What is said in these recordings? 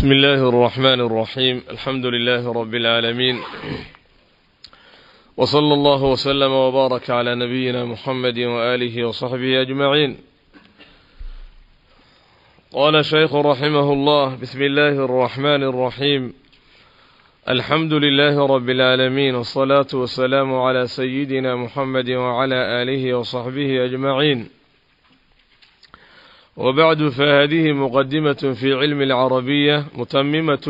بسم الله الرحمن الرحيم، الحمد لله رب العالمين، وصلى الله وسلم وبارك على نبينا محمد وآله وصحبه أجمعين. قال الشيخ رحمه الله: بسم الله الرحمن الرحيم، الحمد لله رب العالمين، والصلاة والسلام على سيدنا محمد وعلى آله وصحبه أجمعين. وبعد، فهذه مقدمة في علم العربية متممة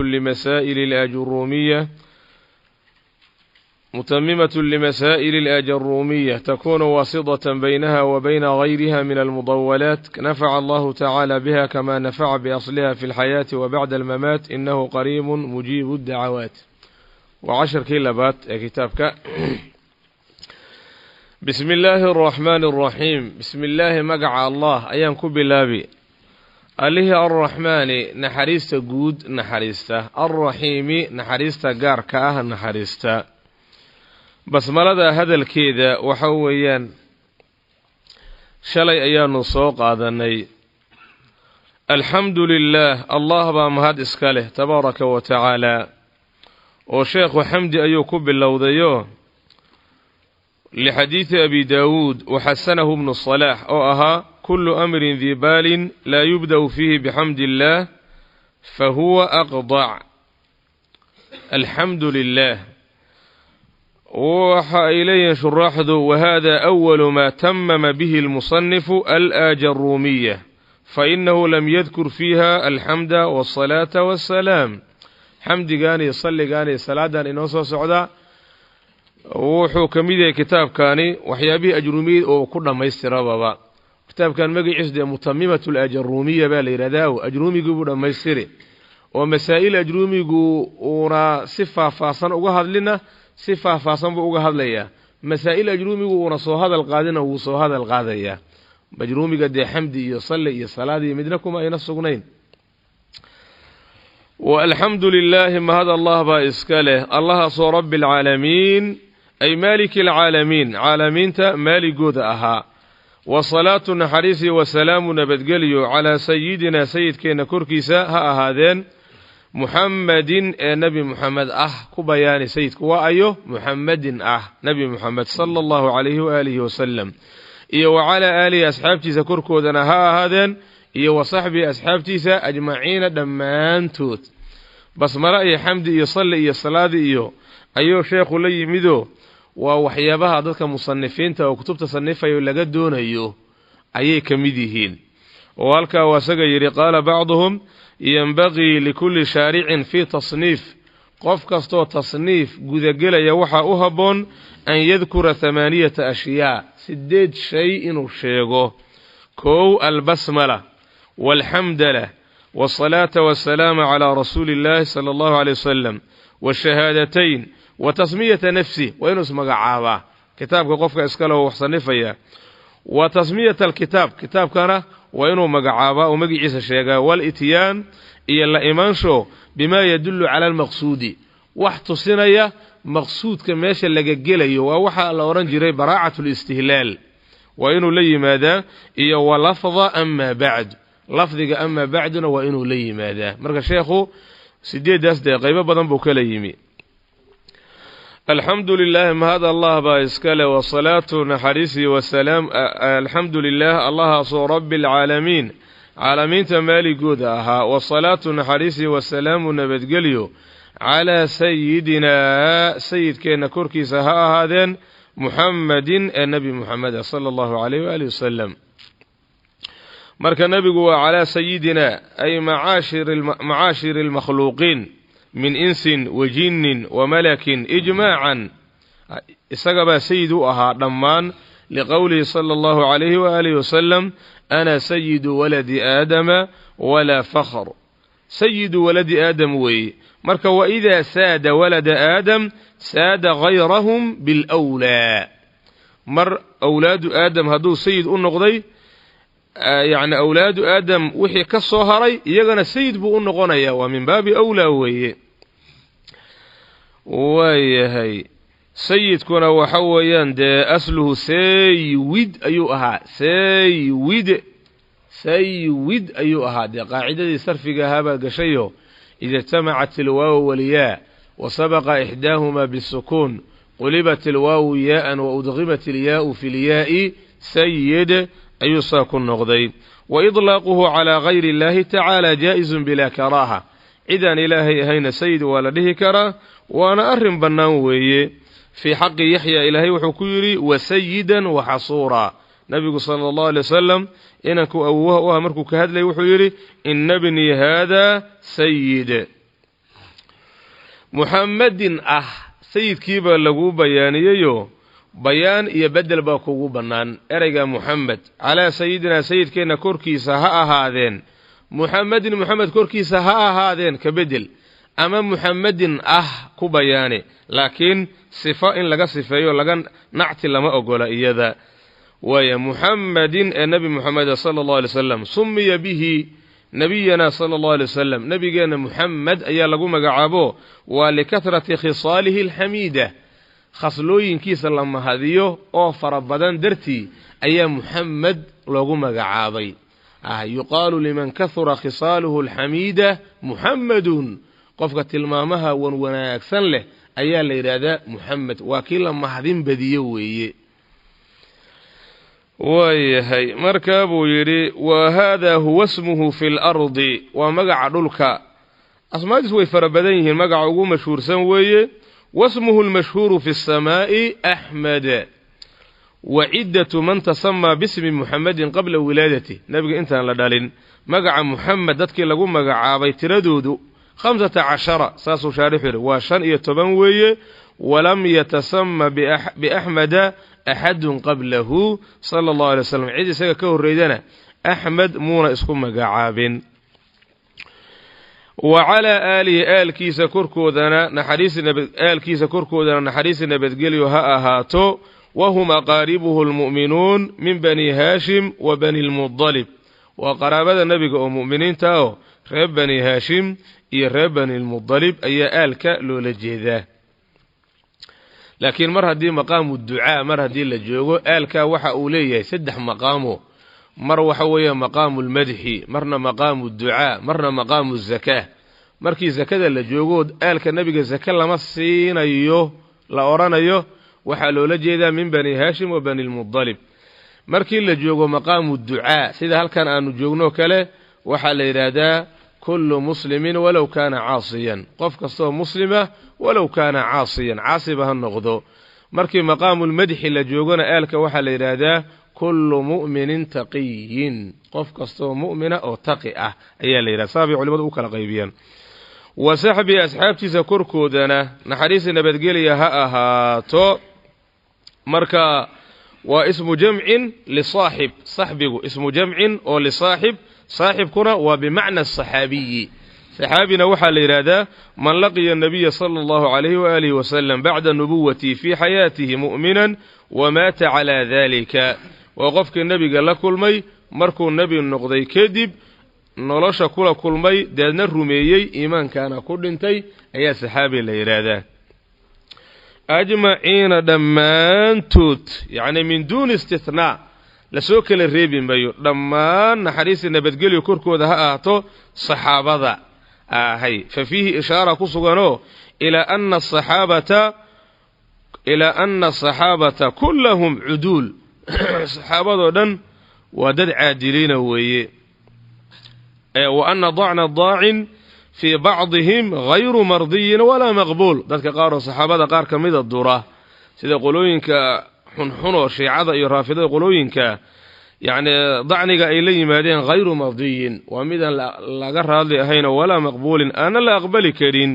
لمسائل الآجرومية تكون واسطة بينها وبين غيرها من المطولات، نفع الله تعالى بها كما نفع بأصلها في الحياة وبعد الممات، إنه قريب مجيب الدعوات. Waa casharkii labaad ee kitaabka. بسم الله الرحمن الرحيم. بسم الله، magaca Allah ayaan ku bilaabi, allihii الرحمن naxariista guud naxariista, الرحيم naxariista gaarka ah naxariista. Basmalada hadalkeeda waxa weeyaan shalay ayaanu soo qaadanay. الحمد لله، Allah baa mahad iska leh تبارك وتعالى. Oo sheekhu xamdi ayuu ku bilowdayo لحديث أبي داود وحسنه ابن الصلاح oo ahaa: كل أمر ذي بال لا يبدأ فيه بحمد الله فهو أقضع. الحمد لله waxa ay leeyihiin shuraaxdu: وهذا أول ما تمم به المصنف الآجرومية، فإنه لم يذكر فيها الحمد والصلاة والسلام. Xamdigan iyo salligan iyo salaadan inoo soo socda wuxuu ka mid yahay kitaabkani waxyaabihii ajruumiyad oo ku dhammaystirababa. Kitaabkan magaciisu dee متممة الآجرومية baa la yidhahdaa. Ajruumigii buu dhammaystiri oo masaa'il ajruumigu uuna si faahfaahsan uga hadlina si faahfaahsan buu uga hadlayaa, masaa'il ajruumigu uuna soo hadal qaadina wuu soo hadal qaadayaa. Ajruumiga dee xamdi iyo salli iyo salaad iyo midna kuma ayna sugnayn. والحمد لله، mahad Allah baa iska leh, Allahaasoo رب العالمين أي مالك العالمين, caalamiinta maaligooda ahaa. والصلاة naxariisi, والسلام nabadgelyo, على سيدنا sayidkeenna korkiisa ha ahaadeen, محمد ee nebi Muxamed ah. Ku bayaani sayidku waa ayo? محمد ah nebi Muxamed صلى الله عليه وآله وسلم, iyo وعلى آله asxaabtiisa korkoodana ha ahaadeen, iyo وصحبه asxaabtiisa, أجمعين dhammaantood. Basmalo iyo xamdi iyo salli iyo salaadi iyo ayuu sheekhu la yimido. Waa waxyaabaha dadka musanifiinta oo kutubta sanifayo laga doonayo ayay ka mid yihiin. Oo halkaa waa isaga yidhi: قال بعضهم ينبغي لكل شارع في تصنيف, qof kastoo tasniif gudagelaya waxaa u habboon, أن يذكر ثمانية أشياء, sideed shay inuu sheego. Kow, البسملة والحمدلة والصلاة والسلام على رسول الله صلى الله عليه وسلم والشهادتين وتسمية نفسه, waa inuu ismagacaabaa kitaabka qofka iskale oo wax sanifaya, وتسمية الكتاب, kitaabkana waa inuu magacaabaa oo magaciisa sheegaa, والإتيان iyo la imaansho, بما يدل على المقصود, wax tusinaya maqsuudka meesha laga gelayo. Waa waxaa la odhan jiray براعة الاستهلال, waa inuu la yimaadaa, iyo ولفظ أما بعد, lafdiga أما بعد na waa inuu la yimaadaa. Marka sheekhu sideeddaas dee qaybo badan buu kala yimi. الحمد لله, mahad Allah baa iskale. والصلاة naxariisi والسلام. الحمد لله, Allahaasoo رب العالمين caalamiinta maaligooda ahaa. والصلاة naxariisi, والسلام nabadgelyo, على سيدنا sayidkeenna korkiisa ha ahaadeen, محمد ee nebi Muxameda صلى الله عليه وآله وسلم. Marka nebigu waa على سيدنا, أي معاشر المخلوقين من إنس وجن وملك إجماعا, isagabaa sayid u ahaa dhammaan, لقوله صلى الله عليه وآله وسلم: أنا سيد ولد آدم ولا فخر. سيد ولد آدم weeye. Marka وإذا ساد ولد آدم ساد غيرهم بالأولى. Mar awlaadu Aadam hadduu sayid u noqday, yacni awlaadu Aadam wixii ka soo haray iyagana sayid buu u noqonayaa, waa من باب أولى weeye. Waayahay, sayidkuna waxa weeyaan dee أصله saywid ayuu ahaa, saywid, saywid ayuu ahaa. Dee qaacidadii sarfiga ahaa baa gashayo. Ida ijtamacat ilwaawu walyaa wa sabaqa ixdaahumaa bisukuun qulibat ilwaawu yaa'an wa udqimat ilyaa'u fi lyaa'i sayid ayuu saa ku noqday. Wa idlaaquhu calaa gayri illaahi tacaala jaa'izun bilaa karaaha, cidaan ilaahay ahayna sayid waa la dhihi karaa, waana arrin bannaan weeye. Fii xaqi Yaxya ilaahay wuxuu ku yidhi wasayidan waxasuuraa. Nabigu sala allahu alay wasalam inankuu awoowaha u ah markuu ka hadlayay wuxuu yidhi ina bnii haadaa sayid. Muxammadin ah sayidkiibaa laguu bayaaniyeyoo bayaan iyo bedel baa kugu bannaan. Ereyga Muxamed calaa sayidinaa sayidkeenna korkiisa ha ahaadeen, Muxamedin Muxamed korkiisa ha ahaadeen ka bedel, ama Muxamedin ah ku bayaani, laakiin sifo in laga sifeeyo laga nacti lama ogola iyada. Waaya Muxamedin ee nebi Muxameda sala allahu alay wasalam, sumiya bihi nabiyana sala allahu alay wasalam, nebigeenna Muxamed ayaa lagu magacaabo, waa likahrati khisaalihi alxamiida, khaslooyinkiisa la mahadiyo oo fara badan dartii ayaa Muxamed loogu magacaabay. Yuqaalu liman kahura khisaaluhu alxamiida Muxamedun, qofka tilmaamaha wan wanaagsan leh ayaa la yidhaahdaa Muxamed, waa kii la mahadin badiyo weeye. Waayahay, markaa buu yidhi wa haadaa huwa smuhu fi lardi, waa magaca dhulka. Asmaadiis way fara badan yihiin, magaca ugu mashhuursan weeye. Wasmuhu almashhuuru fi asamaa'i Axmed. Wa ciddatu man tasamaa bismi Muxamedin qabla wilaadati, nebiga intaan la dhalin magaca Muxamed dadkii lagu magacaabay tiradoodu 15, saasuu shaarixu yidhi, waa 15 weeye. Walam yatasama biaxmeda axadun qablahu sala allahu alay wasalam, cid isaga ka horreydana Axmed muuna isku magacaabin. Wa calaa aalihi aalkiisa korkoodana naxariisi aalkiisa korkoodana naxariisi nabadgelyo ha ahaato. Wahum aqaaribuhu almu'minuun min bani Haashim wa bani lmudalib, waa qaraabada nebiga oo mu'miniinta oo reer bani Haashim iyo reer bani lmudalib ayaa aalka loola jeedaa. Laakiin mar haddii maqaamu ducaa mar haddii la joogo, aalkaa waxa uu leeyahay 3 maqaamo. Mar waxa weeye maqaamu lmadxi, marna maqaamu ducaa, marna maqaamu zakaa. Markii zakada la joogo aalka nebiga zake lama siinayo la odhanayo, waxaa loola jeedaa min bani Haashim wa bani lmudalib. Markii la joogo maqaamu ducaa sida halkan aanu joogno kale, waxaa la yidhaahdaa kullu muslimin walow kaana caasiyan, qof kastoo muslima walow kaana caasiyan, caasiba ha noqdo. Markii maqaamulmadxi la joogona aalka waxaa la yidhaahdaa kullu mu'minin taqiyin, qof kastoo mu'mina oo taqi ah ayaa la yidhahda. Saa bay culimadu u kala qaybiyaan. Wa saxbii asxaabtiisa korkoodana naxariisi nabadgelya ha ahaato. Marka waa ismu jamcin lisaaxib, saxbigu ismu jamcin oo lisaaxib, saaxibkuna waa bimacna asaxaabiyi. Saxaabina waxaa la yidhaahdaa man laqiya anabiya sala allahu calayhi waaalihi wasalam bacda nubuwatihi fii xayaatihi mu'minan wamaata calaa dalika, waa qofkii nebiga la kulmay markuu nebi noqday kadib nolosha kula kulmay, deedna rumeeyey, iimaankaana ku dhintay ayaa saxaabi la yidhaahdaa. Ajmaciina dhammaantood, yacni min duuni istithnaa, lasoo kala reebi mayo, dhammaan naxariisi nabadgelyo korkooda ha ahaato saxaabada ahay. Fa fiihi ishaara ku suganoo ilaa ana asaxaabata kullahum cuduul, saxaabadoo dhan waa dad caadiliina weeye. Wa ana dacna daacin fii bacdihim hayru mardiyin walaa maqbuul, dadka qaar oo saxaabada qaar ka mida dura, sida qolooyinka xunxun oo shiicada iyo raafidada, qolooyinka yacni dacniga ay la yimaadeen hayru mardiyin, waa midaan laga raadli ahayn, walaa maqbuulin, aana la aqbali karin.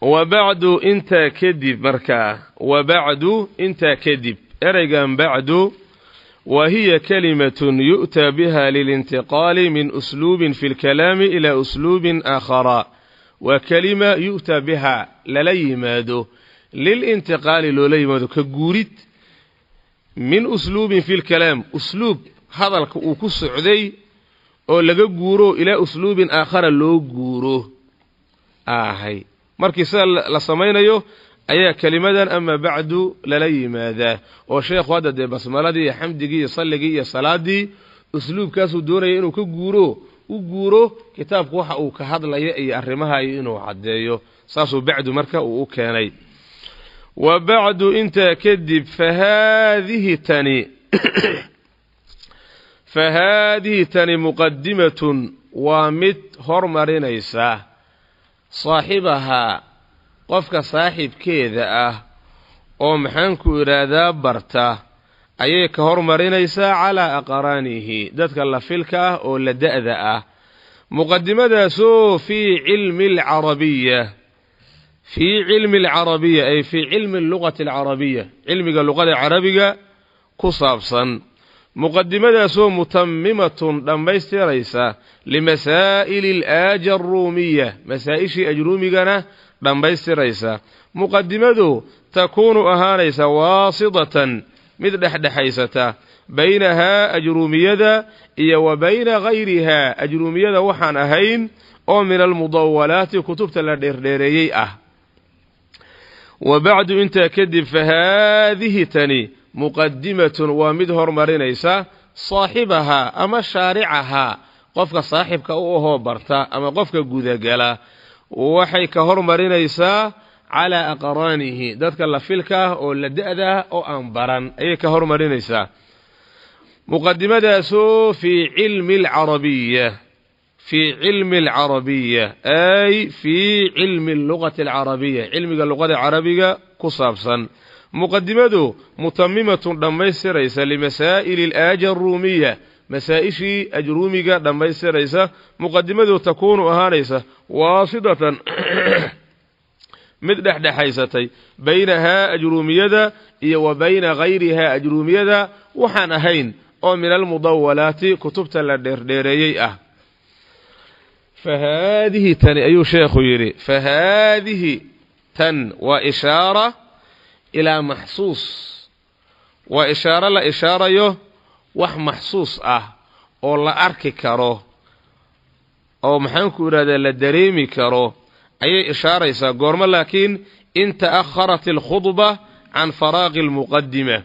Wa bacdu intaa kadib, markaa wa bacdu intaa kadib, ereygan bacdu wa hiya kalimatun yu'taa biha lilintiqaali min usluubin fi lkalaami ilaa usluubin aakhara, waa kelima yu'taa biha lala yimaado, lilintiqaali loola yimaado ka guurid, min usluubin fi lkalaam, usluub hadalka uu ku socday oo laga guuro ilaa usluubin aakhara loo guuro ahay. Markii sida la samaynayo ayaa kelimadan ama bacdu lala yimaadaa. Oo sheekhu hadda dee basmaladii iyo xamdigii iyo salligii iyo salaadii Usluubkaasuu doonaya inuu ka guuro, u guuro kitaabku waxa uu ka hadlaya iyo arrimaha iyo inuu caddeeyo. Saasuu bacdu marka uu u keenay. Wa bacdu, intaa kadib, fa haadihi tani muqadimatun, waa mid hormarinaysa, saaxibahaa, qofka saaxibkeeda ah oo, maxaanku idhaahdaa, barta ayay ka hormarinaysaa, calaa aqraanihi, dadka la filka ah oo la da'da ah. Muqadimadaasoo fii cilmi alcarabiya, fii cilmi alcarabiya, ay fii cilmi allugati alcarabiya, cilmiga luqada carabiga ku saabsan. Muqadimadaasoo mutamimatun, dhammaystiraysa, limasaa'ili alaajaruumiya, masaa'ishii ajruumigana dhammaystiraysa. Muqadimadu takuunu, ahaanaysa, waasidatan, mid dhexdhexaysata, baynahaa, ajruumiyada, iyo wa bayna hayrihaa, ajruumiyada waxaan ahayn oo min almudawalaati, kutubta la dheerdheereeyey ah. Wa bacdu, intaa kadib, fa haadihi tani muqadimatun, waa mid hormarinaysa, saaxibahaa ama shaaricahaa, qofka saaxibka u ahoo barta ama qofka gudagala, waxay ka hormarinaysaa, calaa aqraanihi, dadka la filka ah oo la da'da ah oo aan baran ayay ka hormarinaysaa. Muqadimadaasoo fii cilmi alcarabiya, fii cilmi alcarabiya, ay fii cilmi allugati alcarabiya, cilmiga luqada carabiga ku saabsan. Muqadimadu mutamimatun, dhammaystiraysa, limasaa'ili alaajaruumiya, masaa'ishii ajruumiga dhammaystiraysa. Muqadimadu takuunu, ahaanaysa, waasidatan, mid dhexdhexaysatay, baynahaa, ajruumiyada, iyo wa bayna hayrihaa, ajruumiyada waxaan ahayn oo min almudawalaati, kutubta la dheerdheereeyey ah. Fa haadihi tani, ayuu sheekhu yidhi, fa haadihi tan waa ishaara ilaa maxsuus, waa ishaaro la ishaarayo wax maxsuus ah oo la arki karo oo, maxaanku idhahdaa, la dareemi karo ayay ishaaraysaa. Goormo laakiin? In ta'akharat alkhudba can faraaqi almuqadima,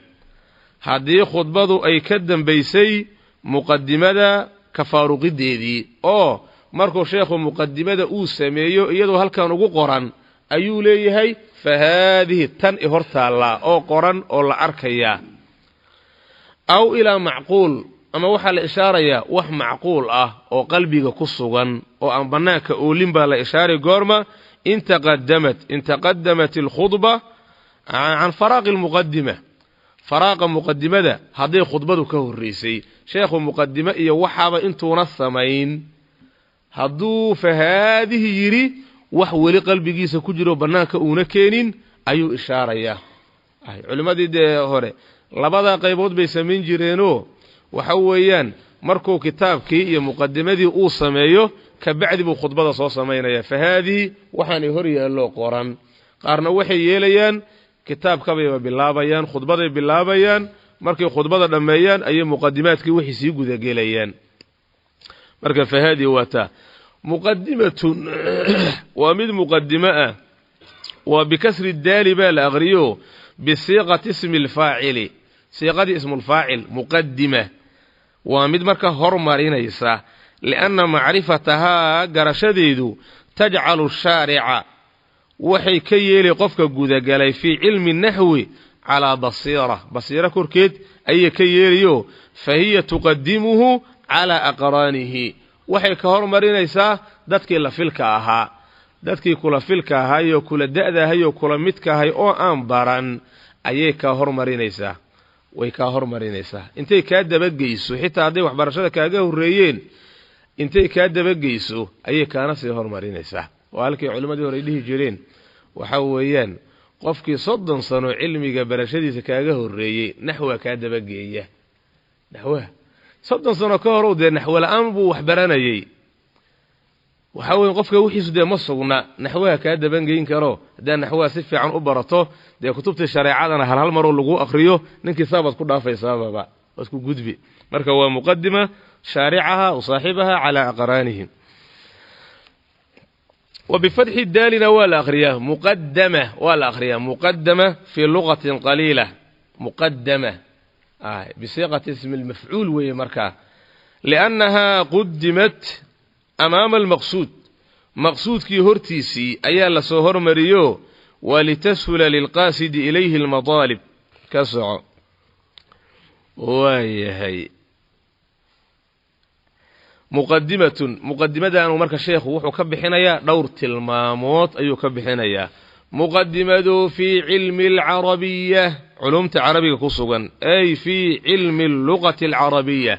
haddii khudbadu ay ka dambaysay muqadimada ka faaruqideedii, oo markuu sheekhu muqadimada uu sameeyo iyadoo halkan ugu qoran ayuu leeyahay: fa haadihi tan i hor taallaa oo qoran oo la arkayaa. Aw ilaa macquul, ama waxaa la ishaarayaa wax macquul ah oo qalbiga ku sugan oo aan bannaanka oolin baa la ishaaray. Goorma? In taqadamat alkhudba can faraaqi almuqadima, faraaqa muqadimada hadday khudbadu ka horreysay. Sheekhu muqadime iyo waxaaba intuuna samayn hadduu fa haadihi yidhi, wax weli qalbigiisa ku jiro bannaanka uuna keenin ayuu ishaarayaa. Culimmadii dee hore labada qaybood bay samayn jireenoo, waxa weeyaan, markuu kitaabkii iyo muqadimadii uu sameeyo kabacdi buu khudbada soo samaynaya: fa haadihi, waxaanay hor yaallo qoran. Qaarna waxay yeelayaan, kitaabkabayba bilaabayaan, khudbaday bilaabayaan, markay khudbada dhammeeyaan ayay muqadimaadkii waxay sii gudagelayaan. Marka fa haadihi waa taa. Muqadimatun, waa mid muqadimo ah. Waa bikasri daali baa la aqriyo, bisiiqati ismi alfaacili, siiqadii ismulfaacil. Muqadima waa mid marka hormarinaysa, lianna macrifatahaa, garashadeedu, tajcalu shaarica, waxay ka yeeli qofka gudagalay, fii cilmi naxwi, calaa basiira, basiiro korkeed ayay ka yeelayo. Fa hiya tuqadimuhu calaa aqraanihi, waxay ka hormarinaysaa dadkii la filka ahaa, dadkii kula filka ahaayoo kula da'daahayoo kula midka ahay oo aan baran ayay kaa hormarinaysaa, way kaa hormarinaysaa. Intay kaa dabageyso, xitaa hadday waxbarashada kaaga horreeyeen, intay kaa dabageyso ayay kaana sii hormarinaysaa. Oo halkii culimmadii hore ay dhihi jireen, waxa weeyaan, qofkii 30 sano cilmiga barashadiisa kaaga horreeyey naxwa kaa dabageeya. Naxwaha 30 sano ka horow dee naxwo la-aan buu wax baranayey. Waxaa weeye, qofka wixiisu dee ma sugna, naxwaha kaa dabangeyn karo. Haddaad naxwaha si fiican u barato, dee kutubtii shareecadana hal hal maroo lagu akriyo, ninkii saabaad ku dhaafaysaababa, waad ku gudbi. Marka waa muqadima shaaricaha wa saaxibaha calaa aqraanihi. Wa bifatxi daalina waa la akhriyaa, muqadama waa la akhriyaa, muqadama fii lugatin qaliila. Muqadama bisiiqati ismi lmafcuul weeye markaa. Liannahaa qudimat amaama almaqsuud, maqsuudkii hortiisii ayaa lasoo hormariyo, walitashula lilqaasidi ilayhi almadaalib. Ka soco. Waayahay, muqadimatun, muqadimadaanu marka sheekhu wuxuu ka bixinayaa dhowr tilmaamood ayuu ka bixinayaa. Muqadimadu fii cilmi alcarabiya, culumta carabiga ku sugan, ay fii cilmi allugati alcarabiya,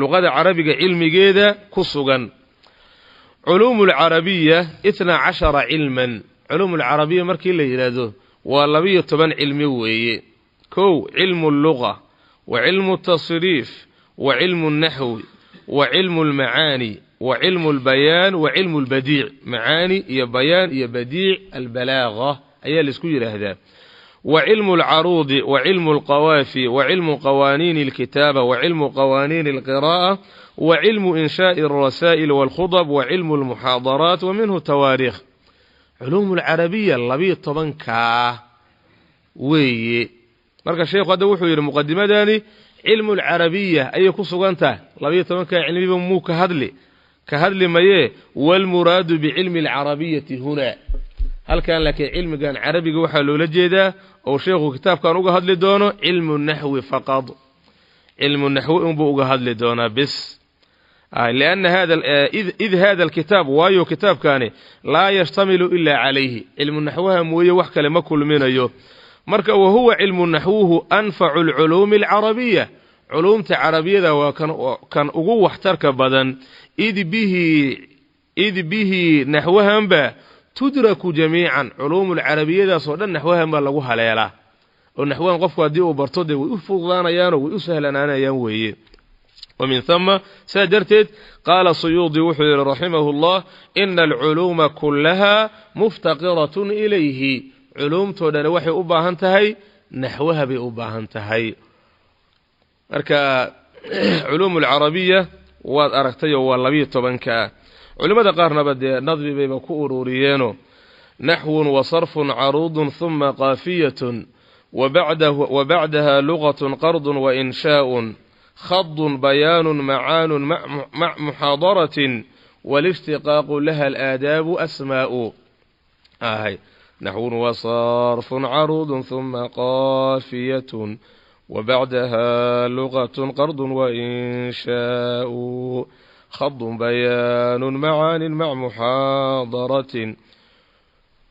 luqada carabiga cilmigeeda ku sugan. Culuumu alcarabiya 12 cilman. Culuum alcarabiya markii la yidhaahdo waa 12 cilmi weeye. Kow, cilmu alluga wa cilmu altasriif wa cilmu alnaxwi wa cilmu almacaani wa cilmu albayaan wa cilmu albadiic. Macaani iyo bayaan iyo badiic albalaaga ayaa laisku yidhaahdaa. Wa cilmu alcaruudi wa cilmu alqawaafi wa cilmu qawaaniini alkitaaba wa cilmu qawaaniini alqiraa'a wa cilmu inshaa'i alrasaa'il waalkhudab wa cilmu almuxaadaraat wa minhu tawaariikh. Culuum alcarabiya 12-kaa weeye. Marka sheekhu hadda wuxuu yidhi muqadimadani cilmu alcarabiya ayay ku sugan tahay. 12-kaa cilmiba muu ka hadli, ka hadli mayee. Waalmuraadu bicilmi alcarabiyati hunaa, halkan laakiin cilmigan carabiga waxaa loola jeedaa oo sheekhu kitaabkan uga hadli doono cilmu naxwi faqad, cilmu naxwi unbuu uga hadli doonaa bis. Lianna hada id hada alkitaab, waayo kitaabkaani laa yashtamilu ilaa calayhi, cilmu naxwaha mooye wax kale ma kulminayo. Marka wahuwa cilmu naxwuhu anfacu alculuumi alcarabiya, culuumta carabiyada waa kan ugu waxtarka badan. Id bihi naxwahanba tudraku jamiican, culuumulcarabiyadaasoo dhan naxwahan baa lagu haleelaa, oo naxwahan qofku haddii uu barto dee way u fududaanayaanoo way u sahlanaanayaan weeye. Wa min huma, saa darteed, qaala Suyuudi, wuxuu yidhi raximahu llah: "Ina alculuuma kullaha muftaqiratun ilayhi." Culuumtoo dhani waxay u baahan tahay naxwaha bay u baahan tahay. Marka culuum alcarabiya waad aragtayoo waa 12-ka. Culimmada qaarnaba dee nadmi bayba ku ururiyeenoo: naxwun wa sarfun caruudun huma qaafiyatun wa bacdaha lugatun qardun wa inshaa'un khadun bayaanun macaanun mac muxaadaratin walishtiqaaqu laha alaadaabu asmaa'u. Ahay, naxwun wa sarfun caruudun huma qaafiyatun wa bacdaha lugatun qardun wa inshaa'u khadun bayaanun macaanin mac muxaadaratin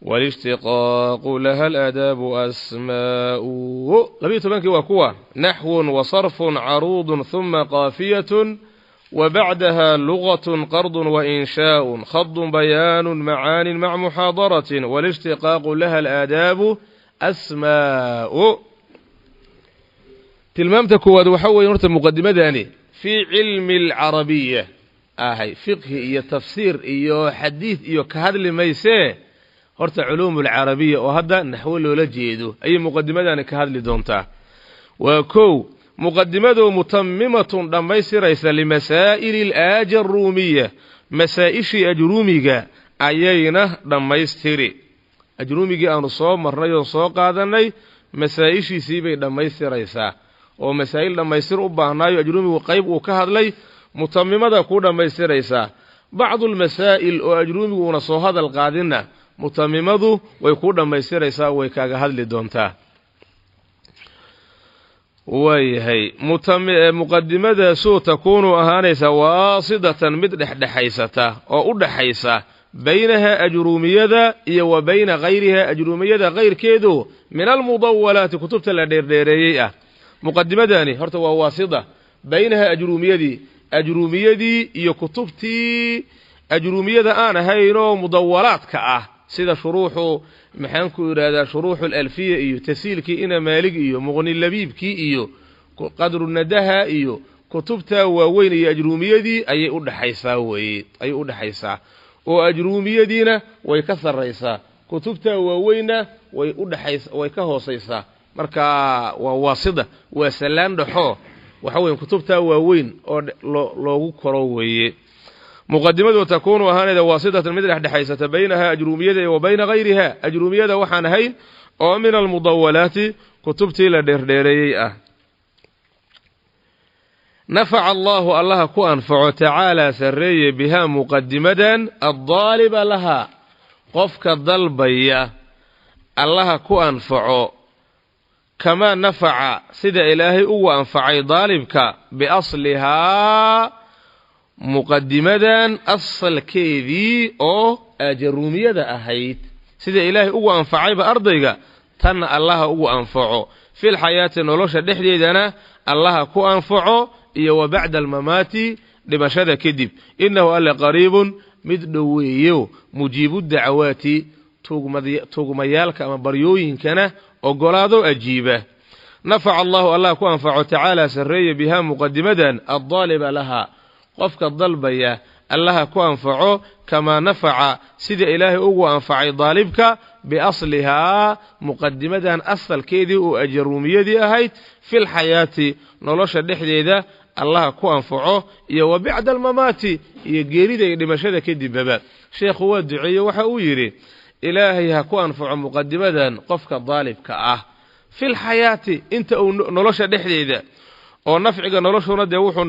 walishtiqaaqu laha alaadaabu asmaa'u. 12-kii waa kuwa: naxwun wa sarfun caruudun huma qaafiyatun wa bacdaha lugatun qardun wa inshaa'un khadun bayaanun macaanin mac muxaadaratin walishtiqaaqu laha alaadaabu asmaa'u. Tilmaamta koowaad waxaa weeye horta muqadimadani fii cilmi alcarabiya ahay, fiqhi iyo tafsiir iyo xadiid iyo ka hadli maysee. Horta culuum alcarabiya oo hadda naxwo loola jeedo ayay muqadimadani ka hadli doontaa. Waa kow, muqadimadu mutamimatun, dhammaystiraysa, limasaa'ili alaaja aruumiya, masaa-ishii ajruumiga ayayna dhammaystiri. Ajruumigii aanu soo marnay oon soo qaadanay masaa-ishiisii bay dhammaystiraysaa, oo masaa'il dhammaystir u baahnaayo ajruumigu qayb uu ka hadlay mutamimada kuu dhammaystiraysaa. Bacdulmasaa'il oo ajruumigu uuna soo hadal qaadinna mutamimadu way kuu dhammaystiraysaa, way kaaga hadli doontaa. Waayahay, muqadimadaasoo takuunu ahaanaysa waasidatan, mid dhexdhexaysata oo u dhaxaysa, baynaha ajruumiyada iyo wa bayna hayriha, ajruumiyada kayrkeedu, min almudawalaati, kutubta la dheerdheereeyey ah. Muqadimadani horta waa waasida baynaha ajruumiyadii iyo kutubtii ajruumiyada aan ahayn oo mudawalaadka ah, sida shuruuxu, maxaan ku yidhahdaa, shuruuxu alalfiya iyo tasiilkii ina maalig iyo muqnilabiibkii iyo qadrunadaha iyo kutubta waaweyn iyo ajruumiyadii ayay u dhexaysaa weeye, ayay u dhexaysaa, oo ajruumiyadiina way ka sarraysaa, kutubta waaweynna way u dhexaysa, way ka hoosaysaa. Marka waa waasida, waa sallaan dhexo, waxa weeye kutubta waaweyn oo loogu koro weeye. Muqadimadu takuunu ahaanayda waasidatan, mid dhexdhexaysata, baynaha ajruumiyada iyo wa bayna hayriha, ajruumiyada waxaan ahayn oo min almudawalaati, kutubtii la dheerdheereeyey ah. Nafaca allaahu, allaha ku anfaco, tacaalaa sarreeye, bihaa muqadimadan addaaliba lahaa, qofka dalbaya allaha ku anfaco, kamaa nafaca, sida Ilaahay ugu anfacay daalibka, biaslihaa, muqadimadan asalkeedii oo aajaruumiyada ahayd. Sida Ilaahay ugu anfacayba ardayga tanna allaha ugu anfaco, fil xayaati, nolosha dhexdeedana allaha ku anfaco, iyo wa bacda almamaati, dhimashada kadib. Innahu alle qariibun, mid dhoweeyo, mujiibu dacawaati, tuugmayaalka ama baryooyinkana ogolaado, ajiiba. Nafaca allahu, allah ku anfaco, tacaala sarreeye, bihaa muqadimadan addaaliba lahaa, qofka dalbaya allaha ku anfaco, kamaa nafaca, sida Ilaahay ugu anfacay daalibka, biaslihaa, muqadimadan asalkeedii oo ajaruumiyadii ahayd, fil xayaati, nolosha dhexdeeda allaha ku anfaco, iyo wa bacda almamaati, iyo geerida iyo dhimashada kadibaba. Sheekhu waa duceeye, waxa uu yidhi Ilaahay ha ku anfaco muqadimadan qofka daalibka ah fil xayaati, inta uu nolosha dhexdeeda, oo nafciga noloshuna dee wuxuu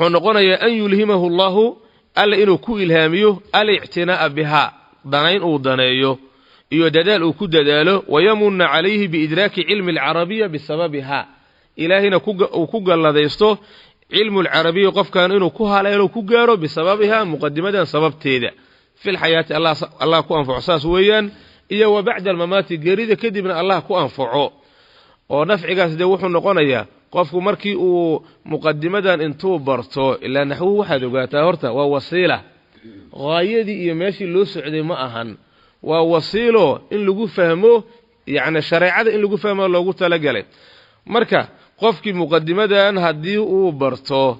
noqonayaa an yulhimahu Allahu, alla inuu ku ilhaamiyo, alictinaa'a bihaa, danayn uu daneeyo iyo dadaal uu ku dadaalo, wayamuna calayhi biidraaki cilmi alcarabiya bisababihaa, Ilaahayna uu ku galladaysto cilmu lcarabiya qofkan inuu ku haleelo, ku gaaro, bisababihaa, muqadimadan sababteeda. Fil xayaati Allah ku anfaco, saas weeyaan, iyo wa bacda almamaati, geerida kadibna Allah ku anfaco. Oo nafcigaas dee wuxuu noqonayaa qofku markii uu muqadimadan intuu barto, ilaa naxwuhu waxaad ogaataa horta waa wasiila, haayadii iyo meeshii loo socday ma ahan, waa wasiilo in lagu fahmo, yacni shareecada in lagu fahmo loogu talagalay. Marka qofkii muqadimadan haddii uu barto,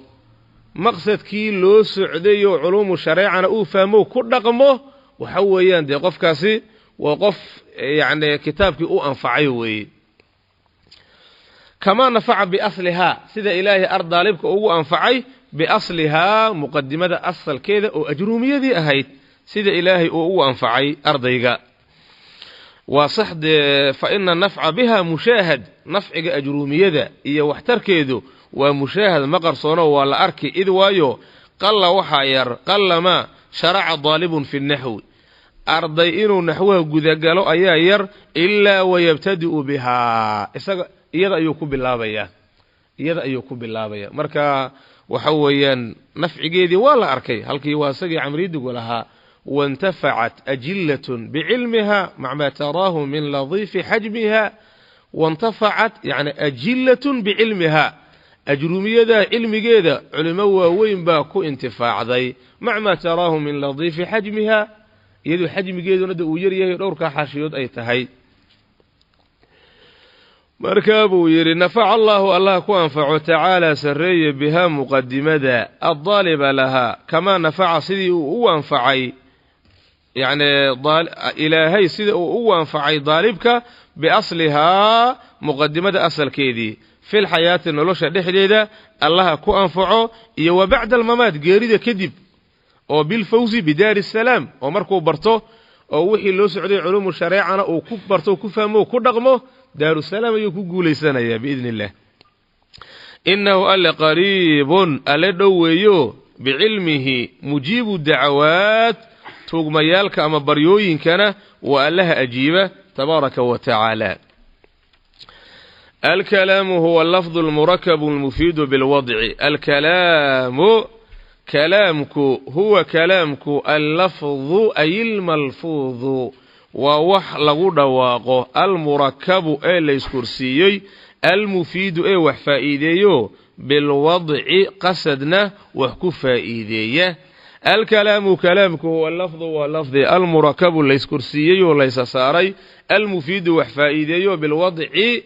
maqsadkii loo socday oo culuumu shareecana uu fahmo, ku dhaqmo, waxa weeyaan dee qofkaasi waa qof yacni kitaabkii u anfacay weeye. Kamaa nafaca biaslihaa, sida Ilaahay ardaalibka ugu anfacay, biaslihaa, muqadimada asalkeeda oo ajruumiyadii ahayd, sida Ilaahay uu ugu anfacay ardayga. Waa sax dee, fa ina nafca biha mushaahad, nafciga ajruumiyada iyo waxtarkeedu waa mushaahad, ma qarsoono, waa la arki. Id waayo qalla, waxaa yar, qallamaa sharaca daalibun fi naxwi, arday inuu naxwaha gudagalo ayaa yar, ilaa wayabtadi'u bihaa, isaga iyada ayuu ku bilaabayaa, iyada ayuu ku bilaabaya. Marka waxa weeyaan nafcigeedii waa la arkay. Halkii waa isagii Camriidigu lahaa: waintafacat ajilatun bicilmiha mac maa taraahu min ladiifi xajmiha. Waintafacat yani ajilatun bicilmiha, ajruumiyada cilmigeeda culimo waaweyn baa ku intifaacday, mac maa taraahu min ladiifi xajmiha, iyadoo xajmigeeduna de uu yaryahay, dhowrkaa xaashiyood ay tahay. Markaa buu yidhi: nafaca allaahu, allah ku anfaco, tacaalaa sarreeye, bihaa muqadimada addaaliba lahaa, kamaa nafaca, sidii uu u anfacay, yacni Ilaahay sida uu ugu anfacay daalibka, biaslihaa, muqadimada asalkeedii, fil xayaati, nolosha dhexdeeda allaha ku anfaco, iyo wa bacda almamaat, geerida kadib, oo bilfawsi bidaari asalaam, oo markuu barto oo wixii loo socday culuumu shareecana uu ku barto, ku fahmo, ku dhaqmo, daarusalaam ayuu ku guulaysanayaa biidni illah. Innahu alle qariibun, alle dhow weeyo, bicilmihi mujiibu dacawaat, tuugmayaalka ama baryooyinkana waa allaha ajiiba, tabaaraka wa tacaala. Alkalaamu huwa lafdu almurakabu almufiidu bilwadci. Alkalaamu, kalaamku, huwa kalaamku, allafdu ay ilmalfuudu, waa wax lagu dhawaaqo, almurakabu ee layskorsiiyey, almufiidu ee wax faa'iideeyo, bilwadci, qasadna wax ku faa'iideeya. Alkalaamu, kalaamku, huwa lafdu, waa lafdi, almurakabu layskorsiiyey oo laysa saaray, almufiidu wax faa'iideeyo, bilwadci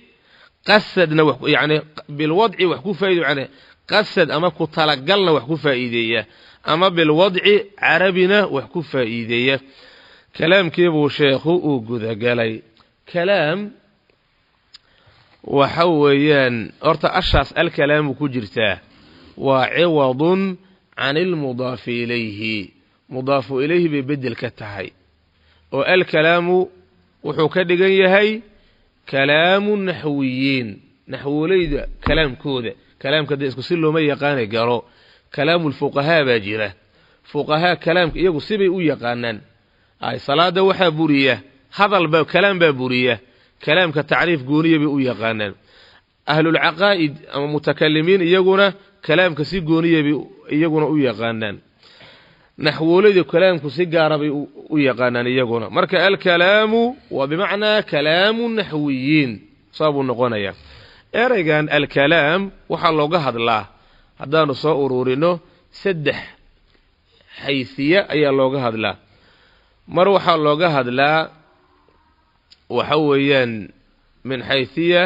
qasadna, yani bilwadci wax ku faa'iideyo, yani qasad ama ku talagalna wax ku faa'iideeya, ama bilwadci carabina wax ku faa'iideeya. Kalaamkii buu sheekhu uu gudagalay. Kalaam waxa weeyaan horta ashaas alkalaamu ku jirtaa waa ciwadun can ilmudaafi ilayhi, mudaafu ilayhi bay beddel ka tahay, oo alkalaamu wuxuu ka dhigan yahay kalaamu naxwiyiin, naxwoleyda kalaamkooda. Kalaamka dee isku si looma yaqaani garo. Kalaamu lfuqahaa baa jira. Fuqahaa kalaamka iyagu sibay u yaqaanaan. Ay salaada waxaa buriya hadal baa, kalaam baa buriya. Kalaamka tacriif gooniya bay u yaqaanaan. Ahlulcaqaa'id ama mutakalimiin iyaguna kalaamka si gooniya bay iyaguna u yaqaanaan. Naxwoolada kalaamku si gaara bay u yaqaanaan iyaguna. Marka alkalaamu waa bimacnaa kalaamu naxwiyiin, saabuu noqonayaa. Ereygan alkalaam waxaa looga hadlaa, haddaanu soo ururino, saddex xaysiye ayaa looga hadlaa. Mar waxaa looga hadlaa waxa weeyaan min xaysiya,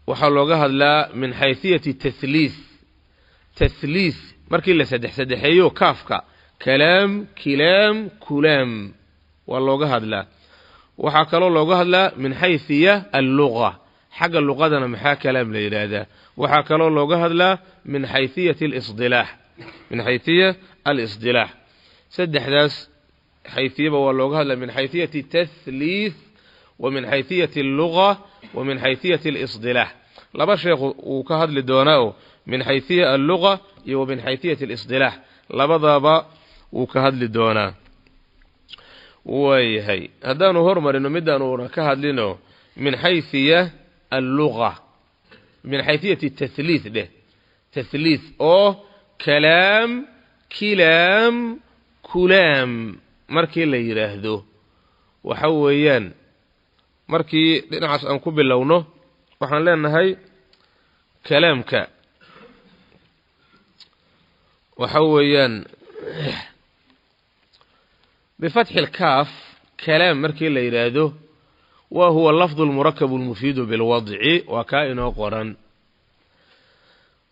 waxaa looga hadlaa min xaysiyati tahliis. Tahliis markii la saddex saddexeeyo kaafka, kalaam, kilaam, kulaam, waa looga hadlaa. Waxaa kaloo looga hadlaa min xaysiya alluga, xagga luqadana maxaa kalaam la yidhaahdaa. Waxaa kaloo looga hadlaa min xaysiyati alisdilaax, min xaysiya alisdilaax. Saddexdaas xaysiyaba waa looga hadlaa, min xaysiyati tahliis wa min xaysiyati alluga wa min xaysiyati alisdilaax. Laba sheekhu uu ka hadli doonaa oo min xaysiya alluga iyo wa min xaysiyati alisdilaax, labadaba wuu ka hadli doonaa. Waayahay, haddaanu hormarino midaanuuna ka hadlino min xaysiya alluga, min xaysiyati tahliis dheh, tahliis oo kalaam, kilaam, kulaam markii la yidhaahdo, waxa weeyaan markii dhinacaas aan ku bilowno waxaan leenahay kalaamka waxa weeyaan bifatxi lkaaf. Kalaam markii la yidhaahdo wa huwa lafdu lmurakabu lmufiidu bilwadci, waa kaa inoo qoran.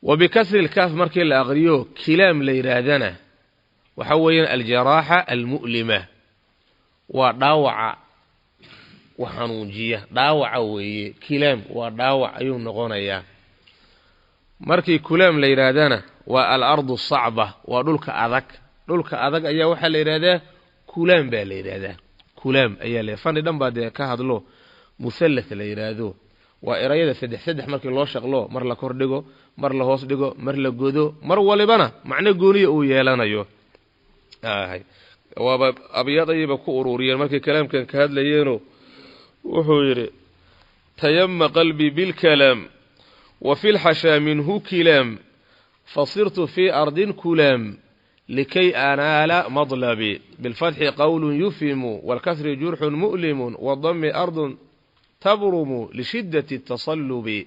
Wa bikasri lkaaf markii la aqriyo kilaam la yidhaahdana waxa weeyaan aljaraaxa almu'lima, waa dhaawaca wax xanuunjiya, dhaawaca weeye. Kilaam waa dhaawac ayuu noqonayaa. Markii kulaam la yidhaahdana waa alardu sacba, waa dhulka adag. Dhulka adag ayaa waxaa la yidhahdaa kulaam baa la yidhaahdaa, kulaam ayaa la. Fani dhan baa dee ka hadlo musallath la yidhaahdo, waa erayada saddex saddex markii loo shaqlo, mar la kor dhigo, mar la hoos dhigo, mar la godo, mar walibana macno gooniya uu yeelanayo. Waaba abyaad ayayba ku ururiyeen markay kalaamkan ka hadlayeeno. Wuxuu yidhi: tayama qalbii bilkalaam wa fi lxashaa minhu kilaam, fasirtu fii ardin kulaam likay anaala madlabi. Bilfatxi qowlun yufhimu, waalkasri jurxun mu'limun, wadami ardun tabrumu lishiddati tasallubi.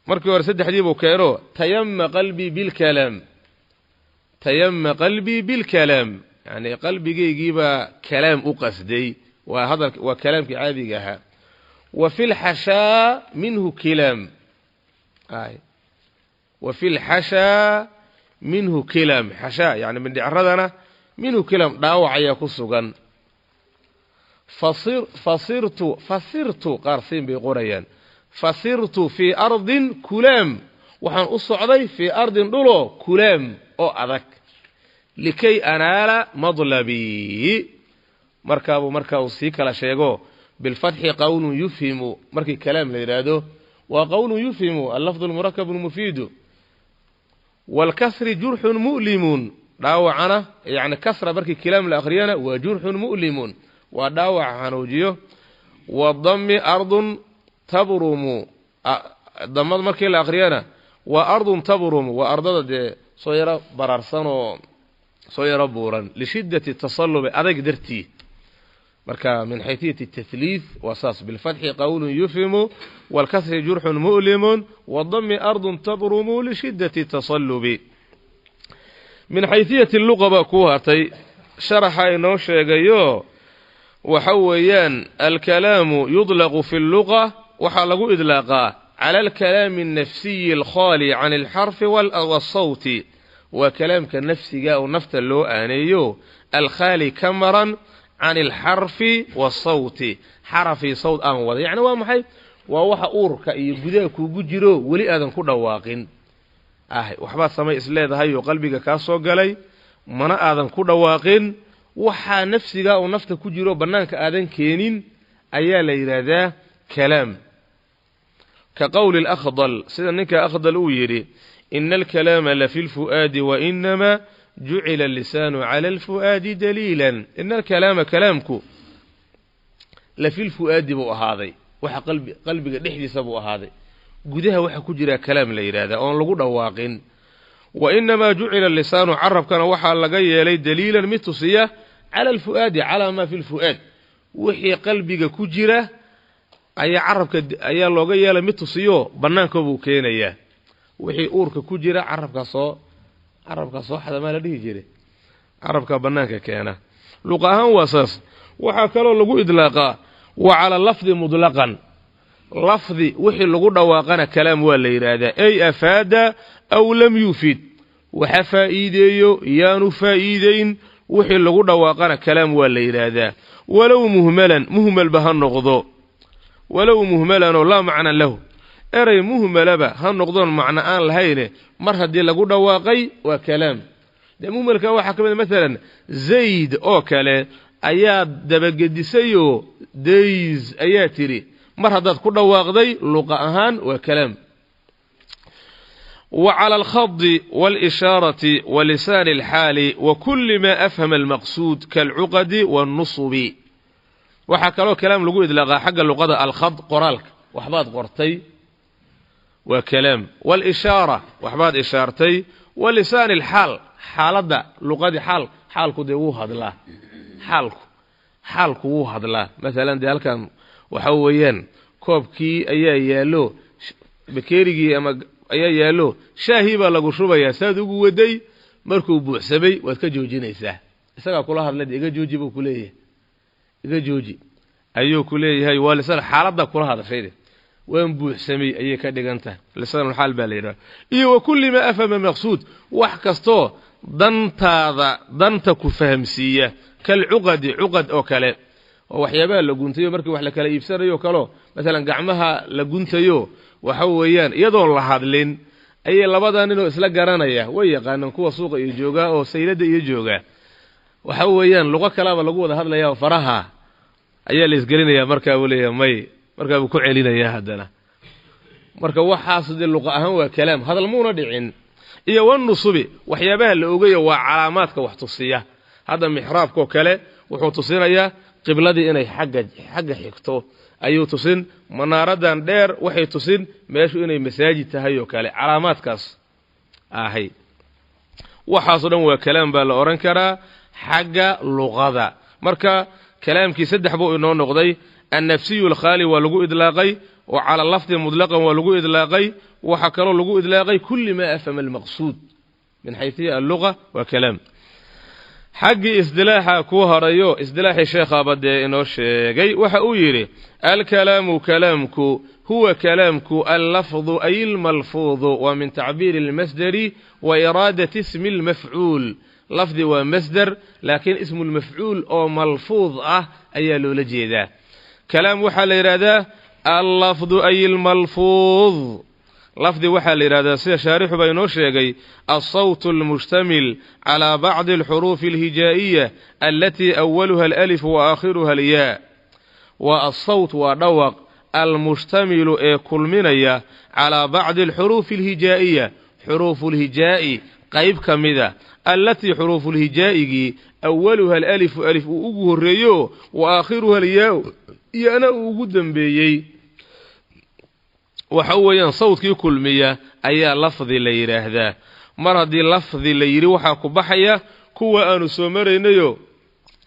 Markii hore saddexdii buu keeno: tayama qalbii bilkalaam, tayama qalbii bilkalaam, yacni qalbigaygiibaa kalaam u qasday, waa hadal, waa kalaamkii caadiga ahaa. Wa fi lxashaa minhu kilaam, wa fi lxashaa minhu kilaam, xashaa yani mindhicradana, minhu kilaam dhaawac ayaa ku sugan. Fasirtu, fasirtu qaar siin bay qorayaan, fasirtu fii ardin kulaam, waxaan u socday fii ardin dhulo kulaam oo adag, likay anaala madlabii. Markaabuu markaa uu sii kala sheego: bilfatxi qowlun yufhimu, markii kalaam la yidhaahdo waa qowlun yufhimu allafdu lmurakabu lmufiidu. Waalkasri jurxun mu'limun, dhaawacana yacni kasra markii kalaam la akhriyana waa jurxun mu'limun, waa dhaawaca xanuujiyo. Wadami ardun tabrumu, damad markii la akhriyana waa ardun tabrumu, waa ardada dee soo yaro baraarsan oo soo yaro buuran, lishiddati tasallubi, adag dartii. Marka min xayثiyati tahliith waa saas: bilfatxi qowlun yufhimu, wاlkasri jurxun mu'limun, wadami ardun tabrumu lishiddati tasallubi. Min xayثiyati luqa baa kuu hartay, sharaxa inoo sheegayo. Waxa weeyaan alkalaamu yudlaqu fi اlluqa, waxaa lagu idlaaqaa cala alkalaami alnafsiyi alkhaali can alxarfi waasawti, waa kalaamka nafsiga oo nafta loo aaneeyo, alkhaali ka maran, can alxarfi waasawti, xarafii sawt aan wada. Yacni waa maxay? Waa waxa uurka iyo gudaha kuugu jiro weli aadan ku dhawaaqin. Ah, waxbaad samay isleedahay oo qalbiga kaa soo galay, mana aadan ku dhawaaqin. Waxaa nafsiga oo nafta ku jiro bannaanka aadan keenin ayaa la yidhaahdaa kalaam. Ka qowli alakhdal, sida ninka Akhdal uu yidhi: "Ina alkalaama la fi lfu'aadi wainamaa jucila allisaanu cala alfu'aadi daliilan." Ina alkalaama, kalaamku, la fi lfu'aadi buu ahaaday, waxa qalbi, qalbiga dhexdiisa buu ahaaday, gudaha waxa ku jira kalaam la yidhahdaa oon lagu dhawaaqin. Wa inamaa jucila lisaanu, carabkana waxaa laga yeelay, daliilan, mid tusiya, cala alfu'aadi, calaa maa fi lfu'aad, wixii qalbiga ku jira ayaa carabka ayaa looga yeelay mid tusiyo, bannaanka buu keenayaa. Wixii uurka ku jira carabka soo xada maa la dhihi jiray, carabka bannaanka keena. Luqa ahaan waa saas. Waxaa kaloo lagu idlaaqaa wa cala lafdi mutlaqan, lafdi wixii lagu dhawaaqana kalaam waa la yidhaahdaa, ay afaada aw lam yufid, waxa faa'iideeyo yaanu faa'iideyn, wixii lagu dhawaaqana kalaam waa la yidhaahdaa, walow muhmalan, muhmalba ha noqdo, walow muhmalanoo laa macna lahu, erey muhmalaba ha noqdoon macno aan lahayne, mar haddii lagu dhawaaqay waa kalaam. Dee muhmalka waxaa ka mid maalan Zayd oo kale ayaa dabagedisayoo days ayaa tidhi, mar haddaad ku dhawaaqday luqa ahaan waa kalaam. Wa cala alkhadi waalishaarati wa lisaani alxaali wa kulli maa afhama almaqsuud kaalcuqadi waannusubi. Waxaa kaloo kalaam lagu idlaaqaa xagga luqada alkhad, qoraalka, waxbaad qortay, waa kalaam. Waalishaara, waxbaad ishaartay. Wa lisaani alxaal, xaaladda luqadii, xaal, xaalku dee wuu hadlaa, xaalku wuu hadlaa. Maalan dee halkan waxa weeyaan koobkii ayaa yaallo, bakeerigii ama ayaa yaallo, shaahii baa lagu shubayaa, saad ugu waday, markuu buuxsamay waad ka joojinaysaa. Isagaa kula hadlay, de "Iga jooji" buu ku leeyahay, "Iga jooji" ayuu ku leeyahay. Waa lisaan xaaladda kula hadashayde, "Waan buuxsamay" ayay ka dhigan tahay, lisaanulxaal baa la yidhaha. Iyo wa kulli maa afhama maqsuud, wax kastoo dantaada, danta ku fahamsiiya, kalcuqadi, cuqad oo kale, oo waxyaabaha la guntayo markii wax la kala iibsanayo kaleo, maalan gacmaha la guntayo, waxa weeyaan iyadoon la hadlin ayay labada ninoo isla garanaya, way yaqaanaan kuwa suuqa iyo joogaa oo sayladda iyo joogaa, waxa weeyaan luqo kalaaba lagu wada hadlaya oo faraha ayaa la isgelinayaa. Markaa buu leeyahay may, markaa buu ku celinayaa haddana. Marka waxaas dee luqa ahaan waa kalaam, hadal muuna dhicin. Iyo wanusubi, waxyaabaha la ogayo, waa calaamaadka wax tusiya. Hadda mixraabkoo kale wuxuu tusinayaa qibladii inay xagga xigto ayuu tusin, manaaradan dheer waxay tusin meeshu inay masaajid tahay oo kale, calaamaadkaas ahay. Waxaasoo dhan waa kalaam baa la odhan karaa xagga luqada. Marka kalaamkii saddex buu inoo noqday: annafsiyu alkhaali waa lagu idlaaqay, oo cala lafdi mutlaqan waa lagu idlaaqay, waxaa kaloo lagu idlaaqay kulli maa afhama almaqsuud min xayثiya alluga waa kalaam. Xaggii isdilaaxa kuu harayo, isdilaaxii sheekhaaba dee inoo sheegay, waxa uu yidhi: alkalaamu, kalaamku, huwa kalaamku, allafdu ay almalfuudu, waa min tacbiiri almasderi wa iraadati ismi almafcuul. Lafdi waa masder, laakiin ismu lmafcuul oo malfuud ah ayaa loola jeedaa. Kalaam waxaa la yidhahdaa allafdu ay almalfuud. Lafdi waxaa la yidhahdaa, sida shaarixu baa inoo sheegay, alsawt almushtamil calaa bacdi alxuruufi alhijaa'iya alatii awaluha alأlif wa aakhiruha alyaa. Waa alsawt, waa dhawaq, almushtamilu ee kulminaya, calaa bacdi alxuruufi alhijaa'iya, xuruufulhijaa'i qayb ka mida, allatii xuruufulhijaa'igii, awaluha alalifu, alif uu ugu horreeyo, wa aakhiruha alyaa, iyana uu ugu dambeeyey. Waxa weeyaan sawdkii kulmiya ayaa lafdi la yidhaahdaa. Mar haddii lafdi la yidhi, waxaa ku baxaya kuwa aanu soo maraynayo,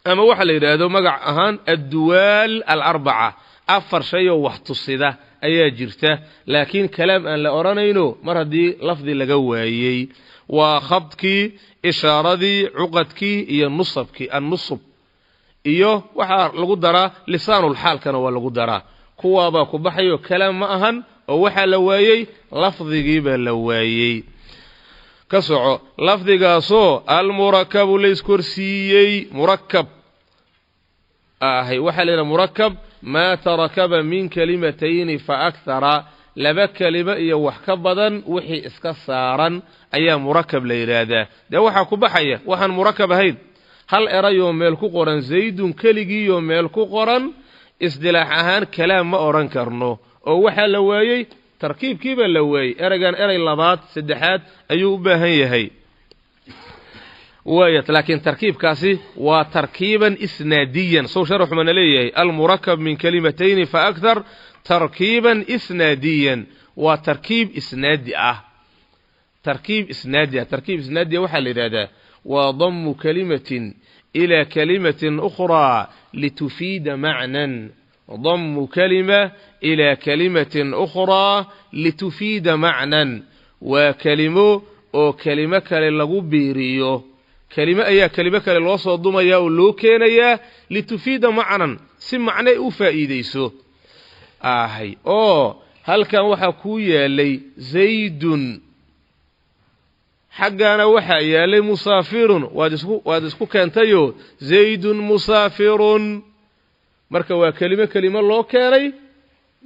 ama waxa la yidhaahdo magac ahaan adduwaal alarbaca, afar shay oo wax tusida ayaa jirta, laakiin kalaam aan la odhanayno mar haddii lafdi laga waayey. Waa khadkii, ishaaradii, cuqadkii iyo nusabkii, annusub, iyo waxaa lagu daraa lisaanulxaalkana waa lagu daraa. Kuwaabaa ku baxayo, kalaam ma ahan oo waxaa la waayey lafdigiibaa la waayey. Ka soco. Lafdigaasoo almurakabu, layskorsiiyey, murakab ahay. Waxaa la yidhaha murakab maa tarakaba min kalimatayni fa akhara, laba kelimo iyo wax ka badan wixii iska saaran ayaa murakab la yidhaahdaa. Dee waxaa ku baxaya waxaan murakab ahayn, hal erayoo meel ku qoran, zaydun keligiiyoo meel ku qoran, isdilaax ahaan kalaam ma odhan karno oo waxaa la waayey Tarkiibkiibaa la waayey. Ereygan erey labaad saddexaad ayuu u baahan yahay waaya, laakiin tarkiibkaasi waa tarkiiban isnaadiyan. Sow sharaxumana leeyahay almurakab min kalimatayni fa akthar tarkiiban isnaadiyan, waa tarkiib isnaadi ah. Tarkiib isnaadi ah, tarkiib isnaadi ah waxaa la yidhahdaa waa damu kalimatin ilaa kalimatin ukhraa litufiida macnan. Damu kalima ilaa kalimatin ukhraa litufiida macnan, waa kelimo oo kelimo kale lagu biiriyo. Kelimo ayaa kelimo kale loo soo dumayaa oo loo keenayaa litufiida macnan, si macnay u faa'iideyso ahay. Oo halkan waxaa kuu yaalay zaydun, xaggaana waxaa yaalay musaafirun, waad isku keentayoo zaydun musaafirun. Marka waa kelimo kelimo loo keenay,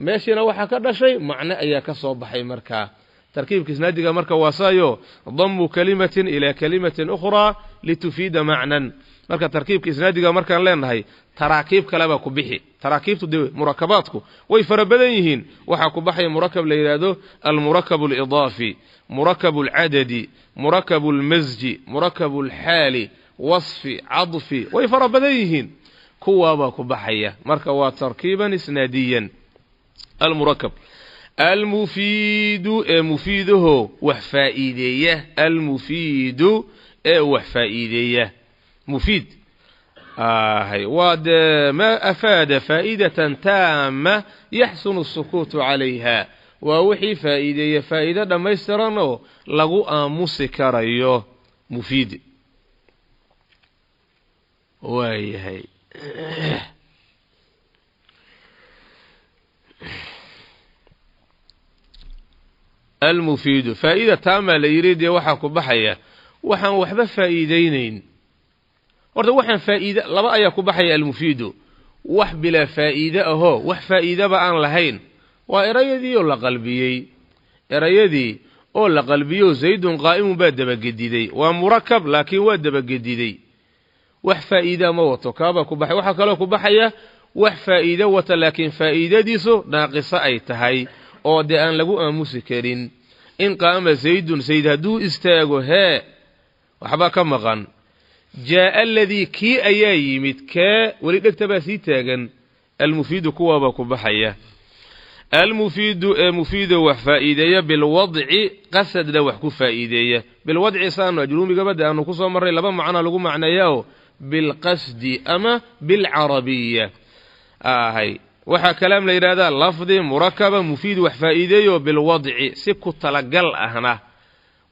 meeshiina waxaa ka dhashay macno ayaa ka soo baxay. Markaa tarkiibka isnaadiga marka waa saayo damu kalimatin ilaa kalimatin ukhraa litufiida macnan. Marka tarkiibka isnaadiga markaan leenahay, taraakiib kalebaa ku bixi. Taraakiibtu dee murakabaadku way fara badan yihiin. Waxaa ku baxaya murakab la yidhaahdo almurakab alidaafi, murakab alcadadi, murakab almasji, murakab alxaali, wasfi, cadfi, way fara badan yihiin, kuwaabaa ku baxaya. Marka waa tarkiiban isnaadiyan. Almurakab almufiidu ee mufiidaho wax faa'iideeya, almufiidu ee wax faa'iideeya, mufiid ahay waa dee maa afaada faa'idatan taama yaxsunu asukuutu calayha, waa wixii faa'iideeya faa'iido dhammaystiran oo lagu aamusi karayo mufiid waayahay. Almufiidu faa'ida taamaa la yidhi, dee waxaa ku baxaya waxaan waxba faa'iideynayn. Horta waxaan faa'iide laba ayaa ku baxaya. Almufiidu wax bilaa faa'iide ahoo wax faa'iidaba aan lahayn, waa erayadii oo la qalbiyey, erayadii oo la qalbiyo. Zaydun qaa'imun baa dabagediday, waa murakab laakiin waa dabagediday, wax faa'iidaa ma wato, kaabaa ku baxay. Waxaa kaloo ku baxaya wax faa'iido wata laakiin faa'iidadiisu naaqiso ay tahay oo dee aan lagu aamusi karin. In qaama zaydun, zayd hadduu istaago, hee, waxba ka maqan. Jaa'a aladii, kii ayaa yimid, kee weli dhegta baa sii taagan. Almufiidu kuwaabaa ku baxaya. Almufiidu ee mufiido wax faa'iideeya bilwadci, qasadna wax ku faa'iideeya bilwadci. Saanu ajruumigaba de aanu ku soo marray, laba macno lagu macneeya oo bilqasdi ama bilcarabiya ahay. Waxaa kalaam la yidhahdaa lafdi murakaba mufiid wax faa'iideeyo bilwadci, si ku talagal ahna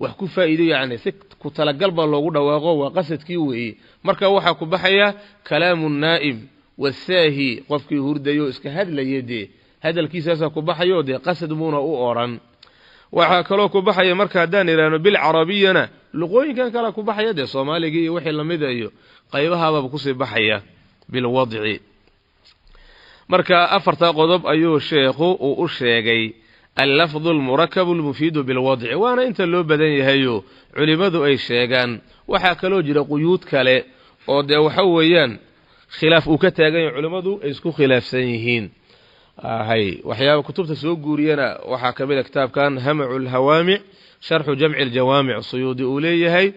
wax ku faa'iideeyo, yacni si ku talagal baa loogu dhawaaqo, waa qasadkii weeye. Marka waxaa ku baxaya kalaamu naa'im wasaahi, qofkii hurdayo iska hadlaya, dee hadalkiisaasaa ku baxayo, dee qasad muuna u odhan. Waxaa kaloo ku baxaya marka haddaan idhaahno bilcarabiyana, luqooyinkan kalea ku baxaya, dee soomaaligii iyo wixii lamida iyo qaybahaababa kusii baxaya bilwadci. Marka afartaa qodob ayuu sheekhu uu u sheegay allafdu almurakabu almufiidu bilwadci, waana inta loo badan yahayo culimmadu ay sheegaan. Waxaa kaloo jira quyuud kale oo dee waxa weeyaan khilaaf uu ka taagan yahay, culimmadu ay isku khilaafsan yihiin hay. Waxyaaba kutubta soo guuriyana waxaa ka mid a kitaabkan hamacu lhawaamic, sharxu jamci aljawaamic, suyuudi uu leeyahay.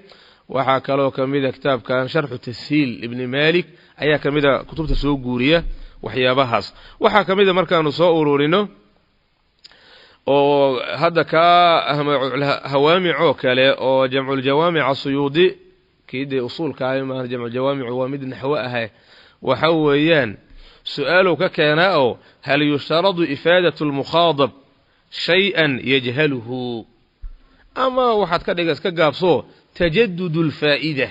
Waxaa kaloo ka mid a kitaabkan sharxu tashiil ibni malik ayaa ka mid a kutubta soo guuriya waxyaabahaas. Waxaa ka mid a markaanu soo ururino oo hadda kaa hawaamic oo kale oo jamculjawaamica suyuudi, kii dee usuulka ahay maaha, jamculjawaamicu waa mid naxwo ahay. Waxa weeyaan su-aaluu ka keenaa oo hal yushtaradu ifaadatu lmukhaadab shay-an yajhaluhu, ama waxaad ka dhiga iska gaabso tajadud alfaa'ida,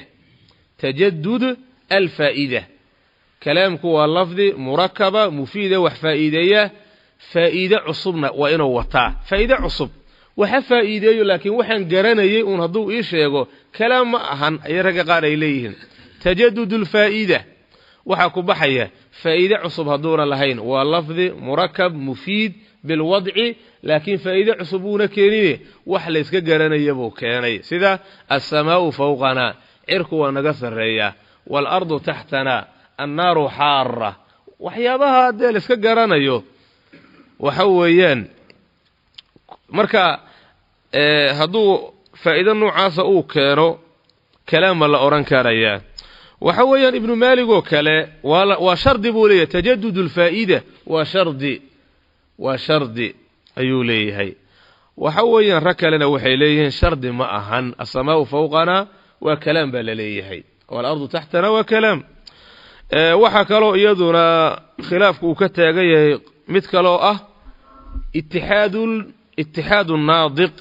tajadud alfaa'ida. Kalaamku waa lafdi murakaba mufiida wax faa'iideeya, faa'iide cusubna waa inuu wataa. Faa'iide cusub waxa faa'iideeyo, laakiin waxaan garanayay uun hadduu ii sheego kalaam ma ahan, ayay ragga qaar ay leeyihiin. Tajadud alfaa'ida waxaa ku baxaya faa'iide cusub hadduuna lahayn. Waa lafdi murakab mufiid bilwadci, laakiin faa'iide cusub uuna keenine wax la yska garanaya buu keenay, sida alsamaa'u fawqanaa, cirku waa naga sarreeyaa, waalardu taxtanaa, annaaru xaara, waxyaabaha dee la iska garanayo waxa weeyaan. Marka hadduu faa'iido noocaasa uu keeno, kalaam ma la odhan karayaa? Waxa weeyaan Ibnu Maalig oo kale waa shardi buu leeyahay. Tajadud alfaa'ida waa shardi, waa shardi ayuu leeyahay. Waxa weeyaan rag kalena waxay leeyihiin shardi ma ahan. Asamaau fawqana waa kalaam baa la leeyahay, waalardu taxtana waa kalaam. Waxaa kaloo iyaduna khilaafku uu ka taagan yahay mid kaloo ah itixaadu naadiq,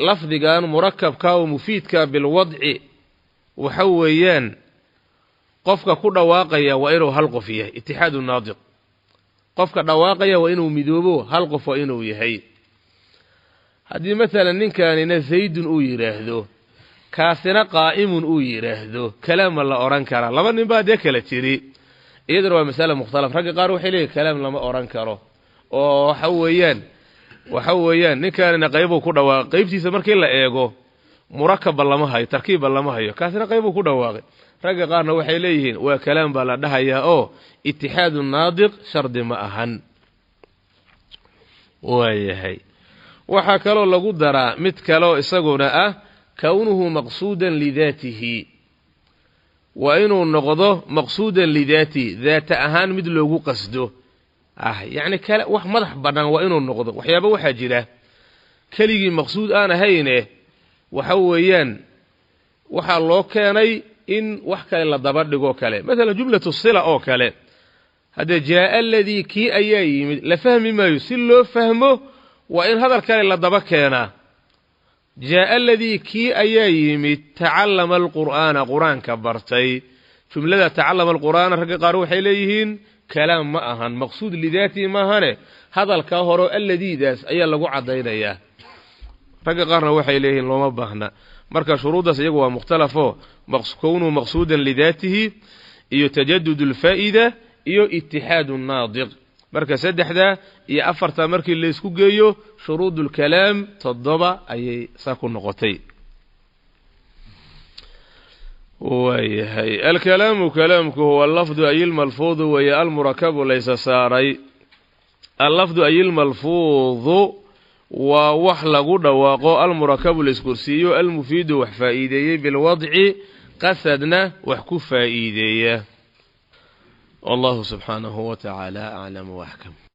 lafdigan murakabka oo mufiidka bilwadci. Waxa weeyaan qofka ku dhawaaqaya waa inuu hal qof yahay. Itixaadu naadiq, qofka dhawaaqaya waa inuu midoobo, hal qof waa inuu yahay. Haddii maalan ninkanina zaydun uu yidhaahdo, kaasina qaa'imun uu yidhaahdo, kalaam ma la odhan karaa? Laba nin baa dee kala jiri. Iyaduna waa masale mukhtalaf. Ragga qaar waxay leeyihin kalaam lama odhan karo, oo waxa weeyaan ninkanina qaybuu ku dhawaaqay, qaybtiisa markii la eego murakabba lama hayo, tarkiibba lama hayo, kaasina qaybuu ku dhawaaqay. Ragga qaarna waxay leeyihiin waa kalaam baa la dhahayaa, oo itixaadu naadiq shardi ma ahan. Waayahay, waxaa kaloo lagu daraa mid kaloo isaguna ah kownuhu maqsuudan lidaatihi. Waa inuu noqdo maqsuudan lidaatihi, daata ahaan mid loogu qasdo ah, yacni kale wax madax bannaan waa inuu noqdo. Waxyaaba waxaa jira keligii maqsuud aan ahayne, waxa weeyaan waxaa loo keenay in wax kale la daba dhigoo kale, masalan jumlatu sila oo kale. Haddee jaa'a aladii, kii ayaa yimid, la fahmi maayo. Si loo fahmo waa in hadal kale la daba keenaa. Jaa'a aladii, kii ayaa yimid, tacallama alqur'aana, qur-aanka bartay. Jumlada tacallama alqur'aana ragga qaar waxay leeyihiin kalaam ma ahan, maqsuud lidaatihi maahane, hadalkaa horo alladiidaas ayaa lagu caddaynayaa. Ragga qaarna waxay leeyihiin looma baahna. Marka shuruuddaas iyagu waa mukhtalafo: kownuhu maqsuudan lidaatihi iyo tajadud alfaa'ida iyo itixaadu naadiq. Marka saddexdaa iyo afartaa markii laysku geeyo, shuruud ulkalaam 7 ayay saa ku noqotay. Waayahay, alkalaamu, kalaamku, huwa allafdu ay ilmalfuudu weeye, almurakabu laysa saaray. Allafdu ay ilmalfuudu waa wax lagu dhawaaqo, almurakabu laiskorsiiyo, almufiidu wax faa'iideeyey, bilwadci qasadna wax ku faa'iideeya. Wallahu subxaanahu wa tacaala aclam waxkam.